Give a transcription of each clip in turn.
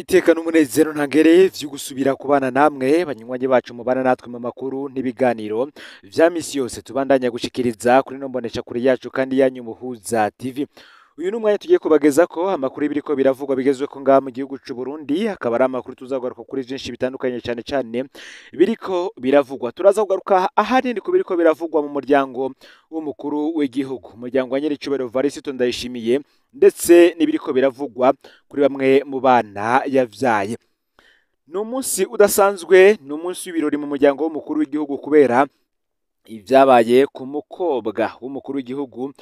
Iteka n'umunezero ntangere vyo gusubira kubana namwe banywanyi bacu mubana natwe mu makuru n'ibiganiro vya misi yose tubandanya gushikiriza kuri no mbonesha kure yacu kandi yanyu Muhuza TV. Uyu ni umwanya tugiye kubageza ko amakuru y'ibiriko biravugwa bigezweko ngaha mu gihugu c'u Burundi, akaba ari amakuru tuzagaruka kuri vyinshi bitandukanye cane cane biriko biravugwa. Turaza kugaruka ahanini ku biriko biravugwa mu muryango w'umukuru w'igihugu, umuryango wa Nyiricubahiro Evariste Ndayishimiye, ndetse n'ibiriko biravugwa kuri bamwe mu bana yavyaye. Ni umunsi udasanzwe, ni umunsi w'ibirori mu muryango w'umukuru w'igihugu kubera ivyabaye ku mukobwa w'umukuru w'igihugu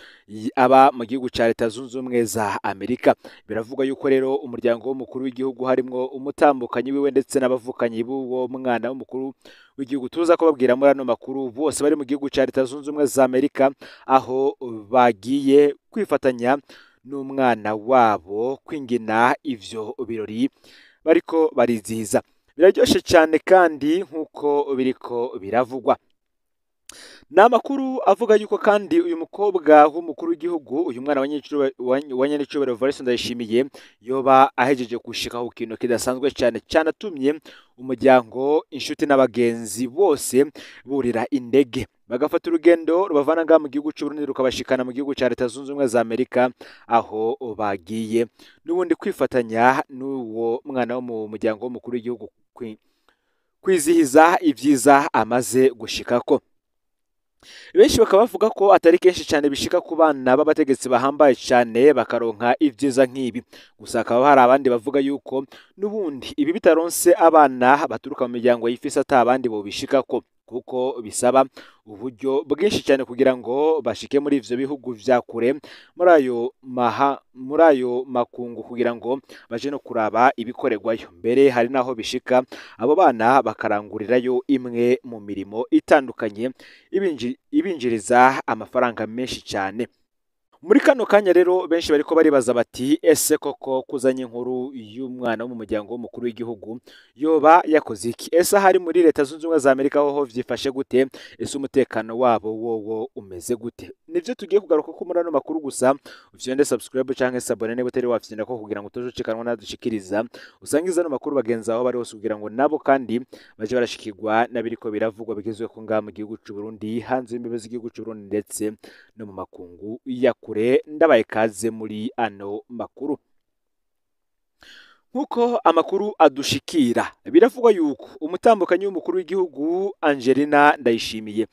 aba mu gihugu ca Leta Zunze Ubumwe za Amerika. Biravugwa yuko rero umuryango w'umukuru w'igihugu harimwo umutambukanyi wiwe ndetse n'abavukanyi b'uwo mwana w'umukuru w'igihugu tuza kubabwira muri ano makuru, bose bari mu gihugu ca Leta Zunze Ubumwe za Amerika, aho bagiye kwifatanya n'umwana wabo kwingina ivyo birori bariko barizihiza. Biraryoshe cane kandi nk'uko biriko biravugwa. Ni amakuru avuga yuko kandi uyu mukobwa w'umukuru w'igihugu, uyu mwana wa Nyenicubahiro Evariste Ndayishimiye, yoba ahejeje gushika ku kintu kidasanzwe cane canatumye umuryango, inshuti n'abagenzi bose burira indege bagafata urugendo rubavana ngaha mu gihugu c'u Burundi rukabashikana mu gihugu ca Leta Zunze Ubumwe za Amerika, aho bagiye n'ubundi kwifatanya n'uwo mwana wo mu muryango w'umukuru w'igihugu kwizihiza ivyiza amaze gushikako. Benshi bakaba bavuga ko atari kenshi cyane bishika ku bana b'abategetsi bahambaye cyane bakaronka ivyiza nk'ibi. Gusa hakaba hari abandi bavuga yuko n'ubundi ibi bitaronse abana baturuka mu miryango yifise ata abandi bobishikako, kuko bisaba uburyo bwinshi cyane kugira ngo bashike muri ivyo bihugu vya kure, muri ayo makungu, kugira ngo baje no kuraba ibikorerwayo. Mbere hari naho bishika abo bana bakarangurirayo imwe mu mirimo itandukanye ibinjiriza amafaranga menshi cyane. Muri kano kanya rero benshi bariko baribaza bati ese koko kuzanye inkuru y'umwana wo mu muryango w'umukuru w'igihugu yoba yakoze iki? Ese ahari muri Leta Zunze Ubumwe za Amerika hoho vyifashe gute? Ese umutekano wabo wowo umeze gute? Nivyo tugiye kugaruka ko muri ano makuru. Gusa ufyonde subscribe canke s'abonner niba utari wafyonda ko kugira ngo utojucikanwa nadushikiriza, usangize ano makuru bagenzi aho bari hose kugira ngo nabo kandi baje barashikirwa n'abiriko biravugwa bigezweho ngaha mu gihugu c'u Burundi, hanze y'imbibe z'igihugu c'u Burundi ndetse no mu makungu ya kure. Ndabaye kaze muri ano makuru. Nkuko amakuru adushikira, biravugwa yuko umutambukanyi w'umukuru w'igihugu Angelina Ndayishimiye,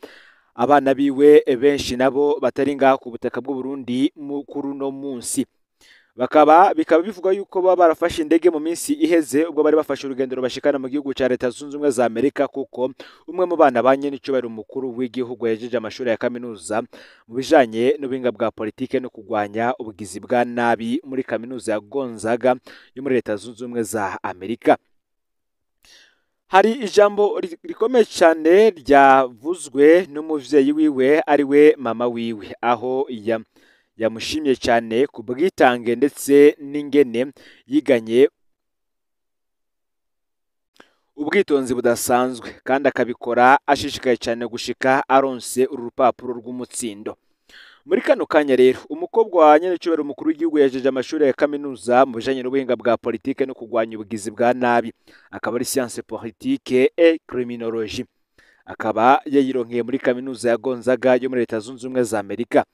abana biwe benshi nabo batari ngaha ku butaka bw'u Burundi kuri uno munsi, bikaba bivugwa yuko baba barafashe indege mu minsi iheze ubwo bari bafashe urugendo rubashikana mu gihugu ca Leta Zunze Ubumwe za Amerika, kuko umwe mu bana ba Nyenicubahiro umukuru w'igihugu yahejeje amashuri ya kaminuza mu bijanye n'ubuhinga bwa politike no kurwanya ubugizi bwa nabi muri kaminuza ya Gonzaga yo muri Leta Zunze Ubumwe za Amerika. Hari ijambo rikomeye cyane ryavuzwe n'umuvyeyi wiwe ari we mama wiwe, aho yamushimye cyane ku bwitange ndetse n'ingene yiganye ubwitonzi budasanzwe, kandi akabikora ashishikaye cyane gushika aronse uru rupapuro rw'umutsindo. Muri kano kanya rero umukobwa wa Nyenicubahiro umukuru w'igihugu yahejeje amashuri ya kaminuza mu bijanye n'ubuhinga bwa politike no kurwanya ubugizi bwa nabi, akaba ari science politique et criminologie, akaba yayironkeye muri kaminuza ya Gonzaga yo muri Leta Zunze Ubumwe za Amerika.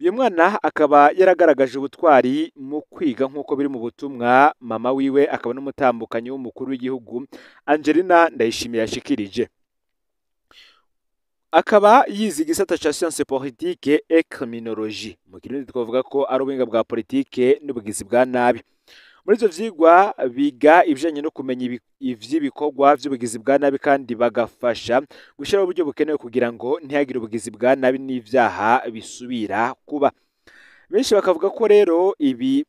Uyu mwana akaba yaragaragaje ubutwari mu kwiga nk'uko biri mu butumwa mama wiwe akaba n'umutambukanyi w'umukuru w'igihugu Angelina Ndayishimiye yashikirije. Akaba yize igisata ca science politique et criminologie, mu kirundi twavuga ko ari ubuhinga bwa politike n'ubugizi bwa nabi. Muri ivyo vyigwa biga ibijanye no kumenya ivy'ibikorwa vy'ubugizi bwa nabi, kandi bagafasha gushiraho uburyo bukenewe kugira ngo ntihagire ubugizi bwa nabi n'ivyaha bisubira kuba. Benshi bakavuga ko rero ibi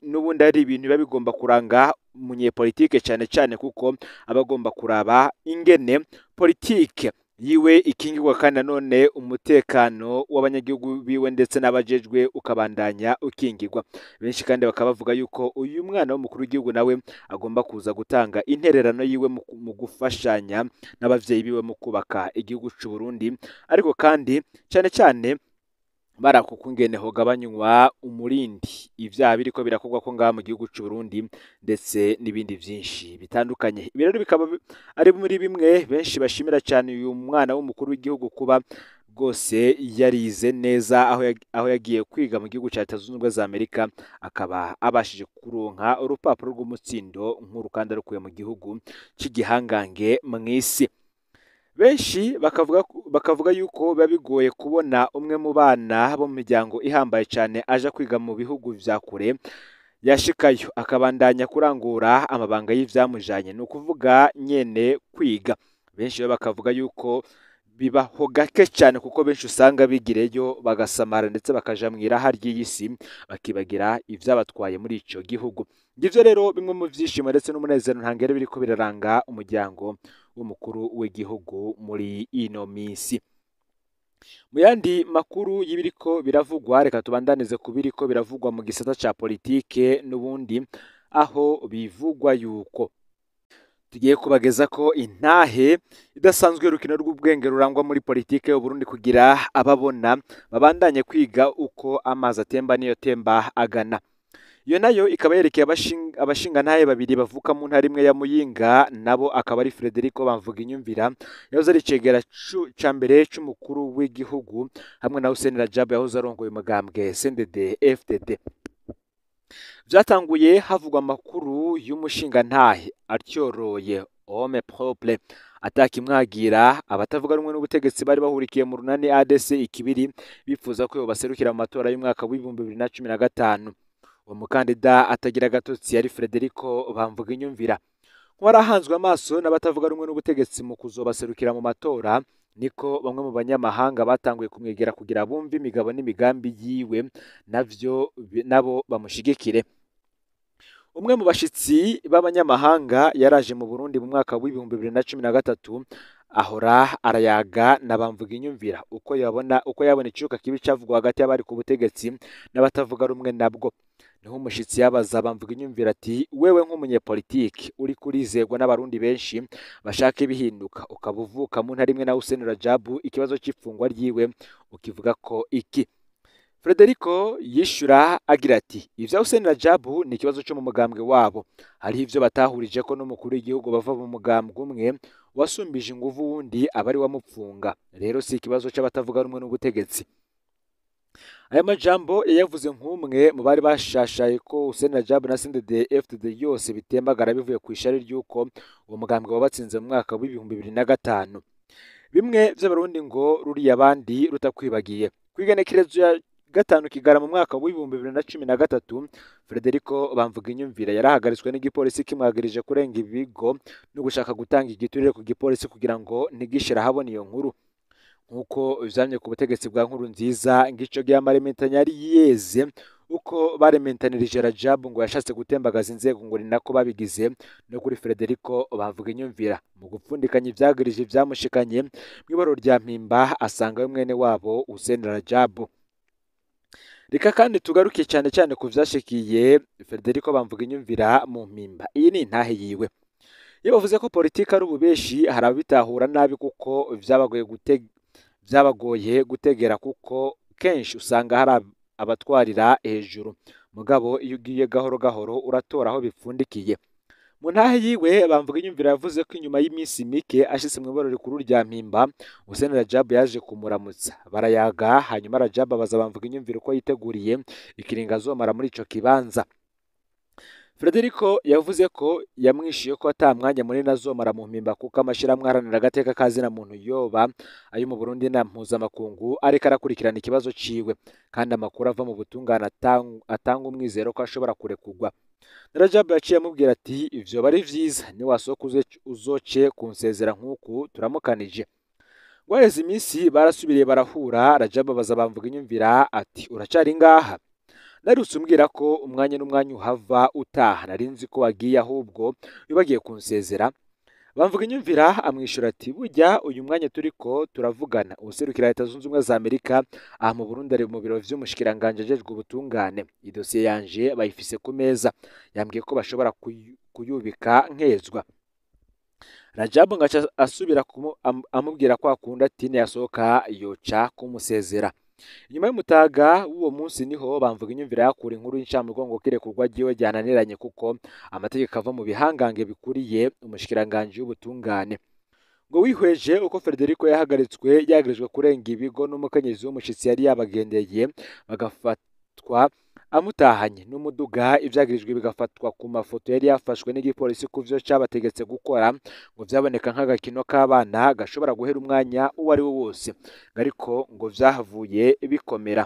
n'ubundi ari ibintu biba bigomba kuranga umunyepolitike cane cane, kuko aba agomba kuraba ingene politike yiwe ikingirwa, kandi nanone umutekano w'abanyagihugu biwe ndetse n'abajejwe ukabandanya ukingirwa. Benshi kandi bakaba bavuga yuko uyu mwana w'umukuru w'igihugu nawe agomba kuza gutanga intererano yiwe mu gufashanya n'abavyeyi biwe mu kubaka igihugu c'u Burundi, ariko kandi cane cane Barako kungene hogabanywa umurindi ivyaha biriko birakorwa ko ngaha mu gihugu c'u Burundi, ndetse n'ibindi vyinshi bitandukanye. Ibi rero bikaba ari muri bimwe benshi bashimira cyane uyu mwana w'umukuru w'igihugu kuba rwose yarize neza aho yagiye kwiga mu gihugu cya Leta Zunze Ubumwe za Amerika, akaba abashije kuronka urupapuro rw'umutsindo nk'urukanda rukuye mu gihugu c'igihangange mw'isi. Benshi bakavuga yuko biba bigoye kubona umwe mu bana bo mu miryango ihambaye cyane aja kwiga mu bihugu vya kure, yashikayo akabandanya kurangura amabanga y'ivyamujanye, ni ukuvuga nyene kwiga. Benshi rero bakavuga yuko bibaho gake cyane, kuko benshi usanga bigireyo bagasamara ndetse bakaja mw'iraha ry'iyi si, bakibagira ivyabatwaye muri ico gihugu. Ngivyo rero bimwe mu vyishimo ndetse n'umunezero ntangere biriko biraranga umuryango w'umukuru w'igihugu muri ino minsi. Mu yandi makuru y'ibiriko biravugwa, reka tubandanize ku biriko biravugwa mu gisata ca politike n'ubundi, aho bivugwa yuko tugiye kubageza ko intahe idasanzwe y'urukino rw'ubwenge rurangwa muri politike y'u Burundi, kugira ababona babandanye kwiga uko amazi atemba niyo temba agana. Iyo nayo ikaba yerekeye abashingantahe babiri bavuka mu ntara imwe ya Muyinga, nabo akaba ari Frederico Bamvuginyumvira yahoze ari icegera ca mbere c'umukuru w'igihugu, hamwe na Hussein Rajab yahoze arongoye umugambwe CNDD FDD. Vyatanguye havugwa amakuru y'umushingantahe atyoroye homme propre atakimwagira, abatavuga rumwe n'ubutegetsi bari bahurikiye mu runani ADC ikibiri bifuza ko yobaserukira mu matora y'umwaka w'2015. Uwo mukandida atagira agatotsi yari Frederico Bamvuginyumvira, warahanzwe amaso n'abatavuga rumwe n'ubutegetsi mu kuzobaserukira mu matora. Niko bamwe mu banyamahanga batanguye kumwegera kugira bumve imigabo n'imigambi yiwe, navyo nabo bamushigikire. Umwe mu bashitsi b'abanyamahanga yaraje mu Burundi mu mwaka w'2013, ahora arayaga na Bamvuginyumvira uko yabona icuka kibi cavugwa hagati y'abari ku butegetsi n'abatavuga rumwe nabwo. Niho umushitsi yabaza Bamvuginyumvira ati: wewe nk'umunyepolitiki uri kurizegwa n'abarundi benshi bashaka ibihinduka, ukaba uvuka mu ntara imwe na Hussein Rajab, ikibazo c'ifungwa ryiwe ukivuga ko iki? Frederico yishura agira ati: ivya Hussein Rajab ni ikibazo co mu mugambwe wabo, hariho ivyo batahurije ko n'umukuru w'igihugu bava mu mugambwe umwe, wasumbije inguvu wundi aba ari wamupfunga, rero si ikibazo c'abatavuga rumwe n'ubutegetsi. Aya majambo yayavuze nk'umwe mu bari bashashaye ko Hussein Rajab na CNDD FDD yose bitembagara bivuye ku ishari ry'uko uwo mugambwe wabatsinze mu mwaka w'2005. Bimwe vy'abarundi ngo ruriya abandi rutakwibagiye. Kw'igenekerezo ya 5 Kigarama mu mwaka w'2013, Frederico Bamvuginyumvira yarahagaritswe n'igipolisi kimwagirije kurenga ibigo no gushaka gutanga igiturire ku gipolisi kugira ngo ntigishire ahabona iyo nkuru. Nkuko vyamye ku butegetsi bwa Nkurunziza, ngico gihe amarementanya yari yeze uko barementanirije Rajab ngo yashatse gutembagaza inzego, ngo ni nako babigize no kuri Frederico Bamvuginyumvira. Mu gupfundikanya ivyagirije vyamushikanye mw'ibaro rya Mpimba, asanga mwene wabo Hussein Rajab. Reka kandi tugaruke cyane cyane ku vyashikiye Frederico Bamvuginyumvira mu Mpimba. Iyi ni intahe yiwe. Iyo bavuze ko politiki ari ububeshi, hari ababitahura nabi kuko vyabagoye gutegera, kuko kenshi usanga hari abatwarira hejuru. Mugabo iyo ugiye gahoro gahoro uratora aho bipfundikiye. Mu ntahe yiwe Bamvuginyumvira yavuze ko inyuma y'iminsi mike ashitse mw'ibaro rikuru rya Mpimba, Hussein Rajab yaje kumuramutsa barayaga. Hanyuma Rajab abaza Bamvuginyumvira uko yiteguriye ikiringo azomara muri ico kibanza. Frederico yavuze ko yamwishuye ko ata mwanya munini azomara mu Mpimba, kuko amashirahamwe aharanira agateka ka zina muntu yoba ayo mu Burundi na mpuzamakungu ariko arakurikirana ikibazo ciwe, kandi amakuru ava mu butungane atanga umwizero ko ashobora kurekurwa. Rajab yaciye amubwira ati: ivyo bari vyiza, niwasohoka uzoce kunsezera nk'uku turamukanije. Guheza iminsi barasubiriye barahura. Rajab abaza Bamvuginyumvira ati: uracari ngaha? Narutse umbwira ko umwanya n'umwanya uhava utaha, nari nzi ko wagiye ahubwo wibagiye kunsezera. Bamvuginyumvira amwishura ati: burya uyu mwanya turiko turavugana uwuserukira Leta Zunze Ubumwe za Amerika aha mu Burundi ari mu biro vy'umushikiranganje ajejwe ubutungane, idosiye yanje bayifise ku meza, yambwiye ko bashobora kuyubika nkezwa. Rajab ngaca asubira amubwira ko akunda ati niyasohoka yoca kumusezera. Inyuma y'umutaga w'uwo munsi niho bamvuga inyumvira yakura inkuru y'incamugongo kirekurwa ryiwe ryananiranye kuko amategeko ava mu bihangange bikuriye umushikiranganji w'ubutungane. Ngo wihweje uko Federico yahagaritswe yagirijwe kurenga ibigo n'umukenyezi w'umushitsi yari yabagendeye, bagafatwa amutahanye n'umuduga, ivyagirijwe bigafatwa ku mafoto yari yafashwe n'igipolisi ku vyo cabategetse gukora, ngo vyaboneka nk'agakino k'abana gashobora guhera umwanya uwo ari wo wose, ariko ngo vyahavuye bikomera.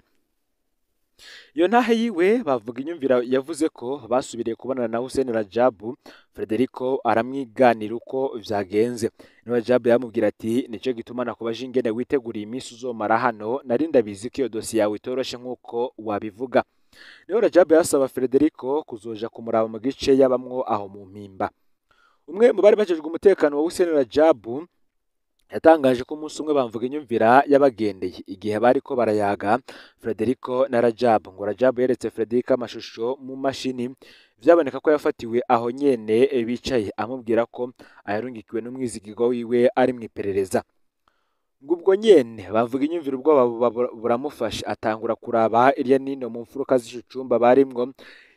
Iyo ntahe yiwe bavuga inyumvira yavuze ko basubiriye kubonana na Hussein Rajabu, Federico aramwiganira uko vyagenze. Niho Rajabu yamubwira ati nico gituma nakubaje ingene witeguriye iminsi uzomara hano, nari ndabizi ko iyo dosiye yawe itoroshe nk'uko wabivuga. Niho Rajabu yasaba Federico kuzoja kumuraba mu gice yabamwo aho mu Mpimba. Umwe mu bari bajejwe umutekano wa Hussein Rajabu yatangaje ko umunsi umwe bamvuga inyumvira yabagendeye igihe bariko barayaga Federico na Rajabu. Ngo Rajabu yeretse Federico amashusho mu mashini, vyaboneka ko yafatiwe aho nyene bicaye, amubwira ko ayarungikiwe n'umwizigirwa wiwe ari mw'iperereza. Ngo ubwo nyene bavuga inyumvira ubwoba buramufasha, atangura kuraba irya nino mu mfuruka z'ico cumba barimwo,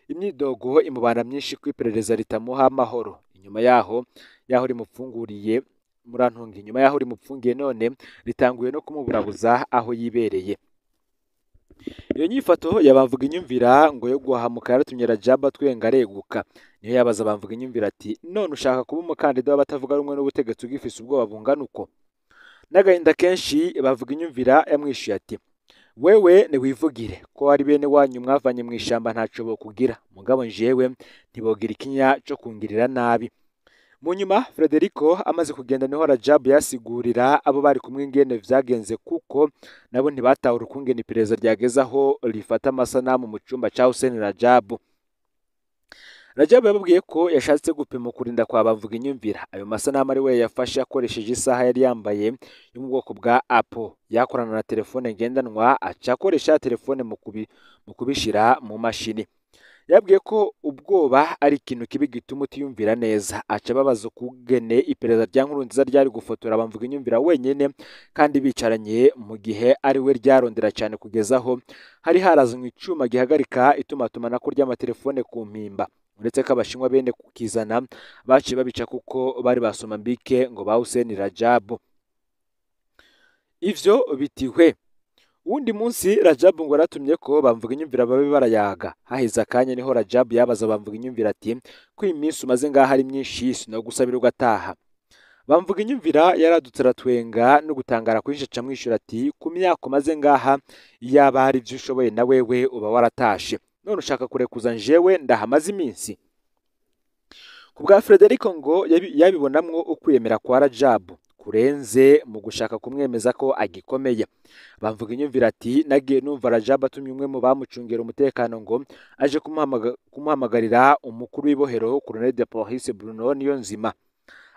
imyidogo imubana myinshi ko iperereza ritamuha amahoro. Inyuma yaho rimupfunguriye murantunga, inyuma yaho rimupfungiye none ritanguye no kumuburabuza aho yibereye. Iyo nyifato yabavuga inyumvira ngo yo guhamuka yaratumye Rajabu atwenga areguka. Niyo yabaza bamvuga inyumvira ati none ushaka kuba umukandida w'abatavuga rumwe n'ubutegetsi ugifise ubwoba bungana uko? N'agahinda kenshi bavuga inyumvira yamwishuye ati wewe niwivugire ko ari bene wanyu mwavanye mu ishamba ntaco bokugira, mugabo njewe ntibogira ikinya co kungirira nabi. Mu nyuma Federico amaze kugenda niho Rajabu yasigurira abo bari kumwe ingene vyagenze, kuko nabo ntibatahura ukungene iperereza ryageze aho rifata amasanamu mu cumba ca Hussein Rajabu. Rajabu yababwiye ko yashatse gupima ukurinda kwa bavuga inyumvira. Ayo masanamu ari we yafashe akoresheje isaha yari yambaye yo mu bwoko bwa Apple, yakorana na telefone ngendanwa, aca akoresha telefone mu kubishira mu mashini. Yabwiye ko ubwoba ari ikintu kibi gituma utiyumvira neza, aca ababaza ukugene iperereza rya Nkurunziza ryari gufotora bamvuga inyumvira wenyene kandi bicaranye, mu gihe ari we ryarondera cyane kugeza aho hari harazanywe icuma gihagarika itumatumanako ry'amatelefone ku Mpimba. Uretse ko abashinwa bene kukizana baciye babica kuko bari basoma mbike ngo ba Hussein Rajabu. Ivyo bitihwe. Uwundi munsi Rajabu ngo yaratumye ko bamvuga inyumvira babe barayaga. Haheze akanya niho Rajabu yabaza bamvuga inyumvira ati ko iyi minsi umaze ngaho ari myinshi sinogusabira ugataha. Bamvuga inyumvira yaradutse aratwenga no gutangara kwinshi, aca amwishyura ati ku myaka umaze ngaha yaba hari ivyo ushoboye na wewe uba waratashe, none ushaka kurekuza njewe ndahamaze iminsi. Ku bwa Federico ngo yabibonamwo ukwiyemera kwa Rajabu kurenze mu gushaka kumwemeza ko agikomeye. Bamvuga inyumvira ati nagiye numva Rajabu atumye umwe mu bamucungera umutekano ngo aje kumuhamagarira umukuru w'ibohero Colonel de Police Bruno Niyonzima.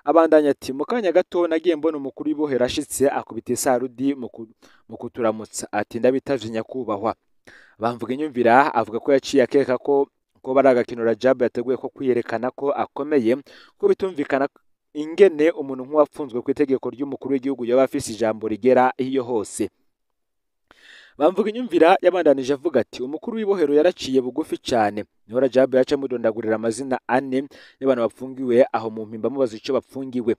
Abandanya ati mu kanya gato nagiye mbona umukuru w'ibohero ashitse akubita isarudi mu kuturamutsa ati ndabitavye nyakubahwa. Bamvuga inyumvira avuga ko yaciye akeka ko bari agakino Rajabu yateguye ko kwiyerekana ko akomeye, ko bitumvikana ingene umuntu nk'uwapfunzwe ku itegeko ry'umukuru w'igihugu yoba afise ijambo rigera iyo hose. Bamvuga inyumvira yabandanije avuga ati umukuru w'ibohero yaraciye bugufi cyane. Niho Rajabu yaca amudondagurira amazina ane y'abantu bapfungiwe aho mu Mpimba amubaza ico bapfungiwe.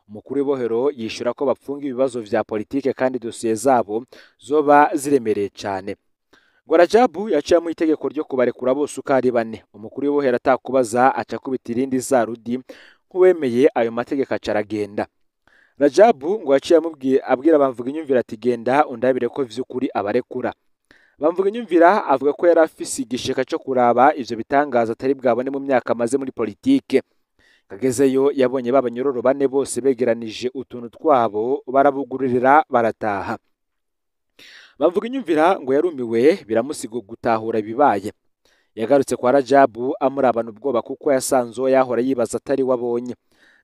Umukuru w'ibohero yishura ko bapfungiwe ibibazo vya politike kandi dosiye zabo zoba ziremereye cyane. Ngo Rajabu yaciye amuha itegeko ryo kubarekura bose uko ari bane. Umukuru w'ibohero atakubaza aca akubita irindi zarudi nk'uwemeye ayo mategeko aca aragenda. Rajabu ngo yaciye abwira bamvuga inyumvira ati genda undabire ko vy'ukuri abarekura. Bamvuga inyumvira avuga ko yari afise igishika co kuraba ivyo bitangaza atari bwabone mu myaka amaze muri politike. Kagezeyo yabonye babanyororo bane bose begeranije utuntu twabo barabugururira barataha. Bamvuga inyumvira ngo yarumiwe biramusiga gutahura ibibaye. Yagarutse kwa Rajabu amurabana ubwoba kuko yasanze uwo yahora yibaza atari we abonye.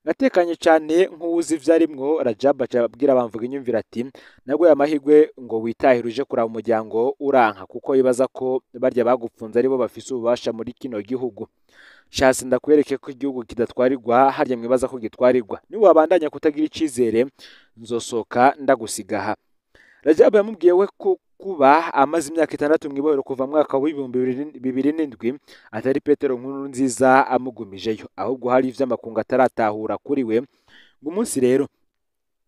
Ngatekanye cyane nk'uwuzi ivyo arimwo, Rajabu aca abwira bamvuga inyumvira ati naguye amahirwe ngo witahire uje kuraba umuryango uranka, kuko yibaza ko barya bagupfunze aribo bafise ububasha muri kino gihugu. Shasi ndakwereke ko igihugu kidatwarirwa harya mwibaza ko gitwarirwa. Niwabandanya kutagira icizere nzosoka ndagusigaha. Rajab yamubwiye we ko kuba amaze imyaka 6 mw'ibohero kuva mwaka w'2007 atari Petero Nkurunziza amugumijeyo, ahubwo hari ivy'amakungu ataratahura kuri we. Ngo umunsi rero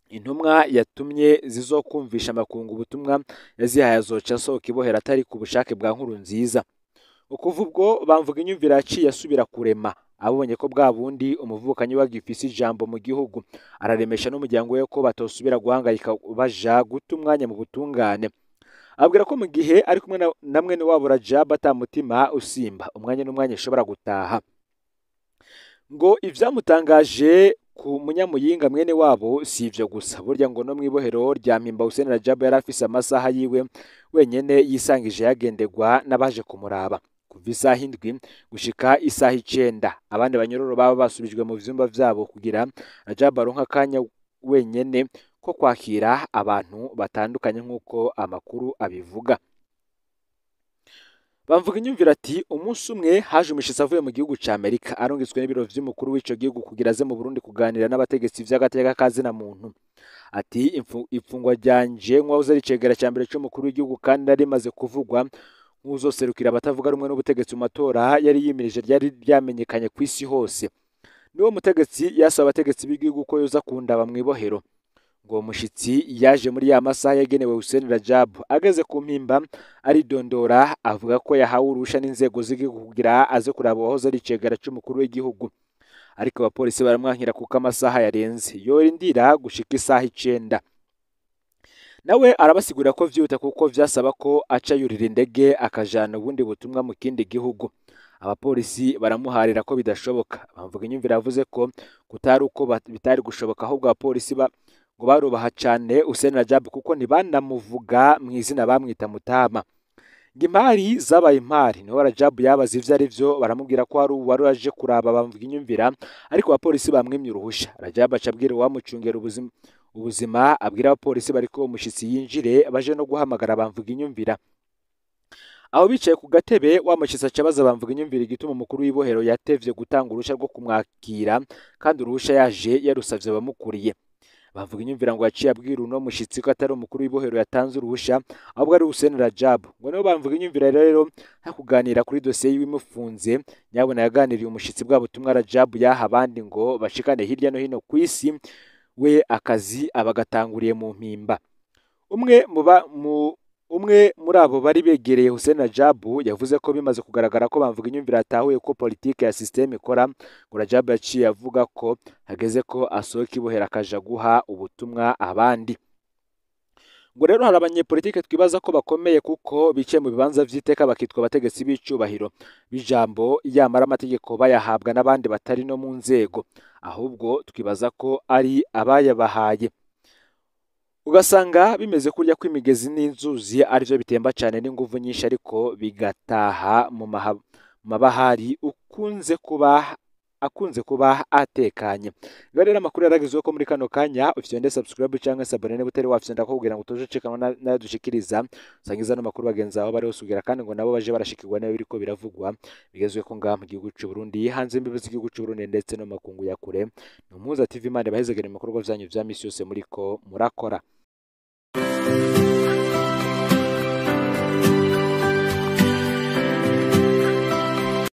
intumwa yatumye zizokumvisha amakungu ubutumwa yazihaye azoca asohoka ibohero atari ku bushake bwa Nkurunziza. Ukuva ubwo Bamvuga inyumvira yaciye asubira kurema, abonye ko bwa bundi umuvukanyi wagifise ijambo mu gihugu, araremesha n'umuryango we ko batosubira guhangayika baja guta umwanya mu butungane. Abwira ko mu gihe ari kumwe na mwene wabo Rajab atamutima usimba, umwanya n'umwanya ashobora gutaha. Ngo ivyamutangaje ku munyamuyinga mwene wabo si ivyo gusa, burya ngo no mw'ibohero rya Mpimba Hussein Rajab yari afise amasaha yiwe wenyene yisangije yagendegwa n'abaje kumuraba kuva isaha 7 gushika isaha 9. Abandi banyororo baba basubijwe mu vyumba vyabo kugira Rajab aronke akanya wenyene ko kwakira abantu batandukanye nk'uko amakuru abivuga. Bamvuga inyumvira ati umunsi umwe haje umushitsi avuye mu gihugu ca Amerika arungitswe n'ibiro vy'umukuru w'ico gihugu kugira aze mu Burundi kuganira n'abategetsi vy'agateka ka zina muntu. Ati ifungwa ryanje nk'uwahoze ari icegera ca mbere c'umukuru w'igihugu kandi nari rimaze kuvugwa nk'uzoserukira abatavuga rumwe n'ubutegetsi mu matora yari yimirije ryari ryamenyekanye kw'isi hose. Niwo mutegetsi yasaba abategetsi b'igihugu ko yoza kundaba mw'ibohero. Ngo mushitsi yaje muri ya masaha yagenewe Hussein Rajab, ageze ku Mpimba aridondora avuga ko yahawe uruhusha n'inzego z'igihugu kugira aze kuraba uwahoze ari icegera c'umukuru w'igihugu, ariko abapolisi baramwankira kuko amasaha yarenze, yorindira gushika isaha 9. Nawe arabasigurira ko vyihuta kuko vyasaba ko aca yurira indege akajana ubundi butumwa mu kindi gihugu. Abapolisi baramuharira ko bidashoboka. Bamvuga inyumvira yavuze ko kutari uko bitari gushoboka, ahubwo abapolisi ngo barubaha cane Hussein Rajab kuko ntibanamuvuga mw'izina, bamwita Mutama. Ngo impari zabaye impari, niho Rajab yabaza ivyo ari vyo, baramubwira ko hari uwari aje kuraba Bamvuga inyumvira, ariko abapolisi bamwimye uruhusha. Rajab aca abwira uwamucungera ubuzima, abwira abapolisi bariko uwo mushitsi yinjire baje no guhamagara Bamvuga inyumvira. Aho bicaye ku gatebe, wa mushitsi aca abaza Bamvuga inyumvira igituma umukuru w'ibohero yatevye gutanga uruhusha rwo kumwakira, kandi uruhusha yaje yarusavye abamukuriye. Bamvuga inyumvira ngo yaciye abwira uno mushitsi ko atari umukuru w'ibohero yatanze uruhusha, ahubwo ari Hussein Rajab. Ngo niho Bamvuga inyumvira rero hakuganira kuri dosiye y'ibimufunze, nyabona yaganiriye umushitsi bwa butumwa Rajab yaha abandi ngo bashikane hirya no hino kw'isi, we akazi abagatanguriye mu Mpimba. Umwe muri abo bari begereye Hussein Rajab yavuze ko bimaze kugaragara ko Bamvuga inyumvira atahuye ko politike ya systeme ikora, ngo Rajab yaciye avuga ko hageze ko asohoka ibohera akaja guha ubutumwa abandi. Ngo rero hari abanyepolitike twibaza ko bakomeye kuko bicaye mu bibanza vy'iteka bakitwa abategetsi b'icubahiro b'ijambo, yamara amategeko bayahabwa n'abandi batari no mu nzego, ahubwo twibaza ko ari abayabahaye. Ugasanga bimeze kurya kw'imigezi n'inzuzi arivyo bitemba cane n'inguvu nyinshi, ariko bigataha mu mabahari akunze kuba atekanye. Ngaho rero amakuru yaragezweho ko muri kano kanya, ufyonde subscribe canke s'abonner niba utari wafyonda kugira ngo utoje nayo dushikiriza, usangiza no makuru bagenzi aho bari hose, kandi ngo nabo baje barashikirwa nayo biriko biravugwa bigezweho ko ngaha mu gihugu c'u Burundi, hanze imbibe z'igihugu c'u Burundi ndetse no makungu ya kure. Ni Umuhuza TV, Imana ibahezagire mu bikorwa vyanyu vya misi yose muriko murakora.